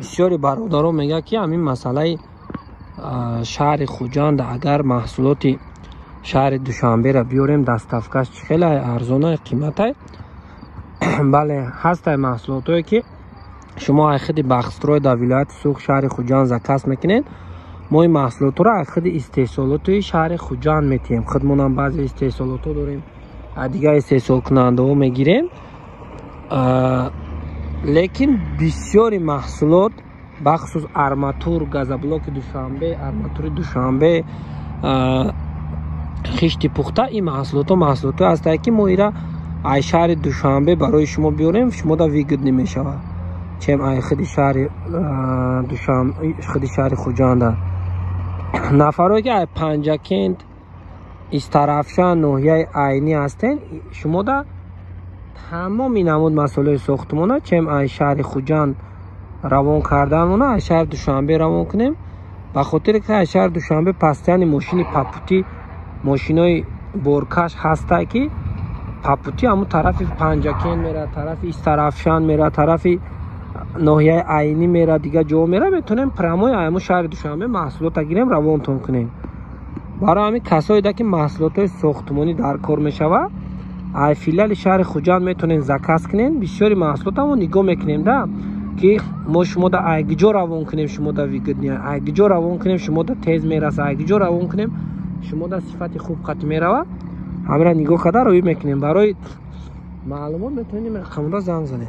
Бисёри бародарон мегӯяд, ки ҳамин масъалаи шаҳри Хуҷанд, агар маҳсулоти шаҳри Душанберо биёрем, доставкаш чӣ хеле арзона, қиматай. Бале, ҳастай маҳсулотое, ки шумо ай худи Бахстрой дар вилояти Суғд, шаҳри Хуҷанд заказ мекунед. Мо ин маҳсулотро аз худи истеҳсолоти шаҳри Хуҷанд метиҳем. Худмонам баъзе истеҳсолотҳо дорем, аз дигар истеҳсолкунандаҳо мегирем, лекин бисёри маҳсулот, бахусус арматур, газоблоки Душанбе, арматури Душанбе, хишти пухта, ин маҳсулотҳо маҳсулотҳое ҳастанд, ки мо ира ай шаҳри Душанбе барои шумо биёрем, шумода выгодный мешавад, чем ай худи шаҳри худи шаҳри Хуҷанда. Нафарое, ки ай Панҷакент, Истарафшан, ноҳияи Айнӣ ҳастен, шумода тамоми намуд масолеҳи сохтмона, чем ай шаҳри Хуҷанд равон карданмона, ай шаҳри Душанбе равон кунем, ба хотире ки ай шаҳри Душанбе постоянно мошини по пути, мошинои боркаш ҳастай, ки по пути ҳамун тарафи Панҷакент мерад, тарафи Истарафшан мерад, тарафи ноҳияи Айнӣ мерад, дигар ҷо мерад. Метавонем прямой ҳамун шаҳри Душанбе маҳсулота гирем, равонтон кунем. Барои ҳамин касоеда, ки маҳсулотҳои сохтмонӣ дар кор мешавад, ай филиали шаҳри Хуҷанд метавонем заказ кунем. Бисёри маҳсулотамо нигоҳ мекунем да, ки мо шумода ай куҷо равон кунем, шумода выгодный, ай куҷо равон кунем, шумода тез мераса, ай куҷо равон кунем, шумода сифати хуб қатӣ меравад. Ҳамира нигоҳ карда роӣ мекунем. Барои маълумот метавонем рақамро занг занем.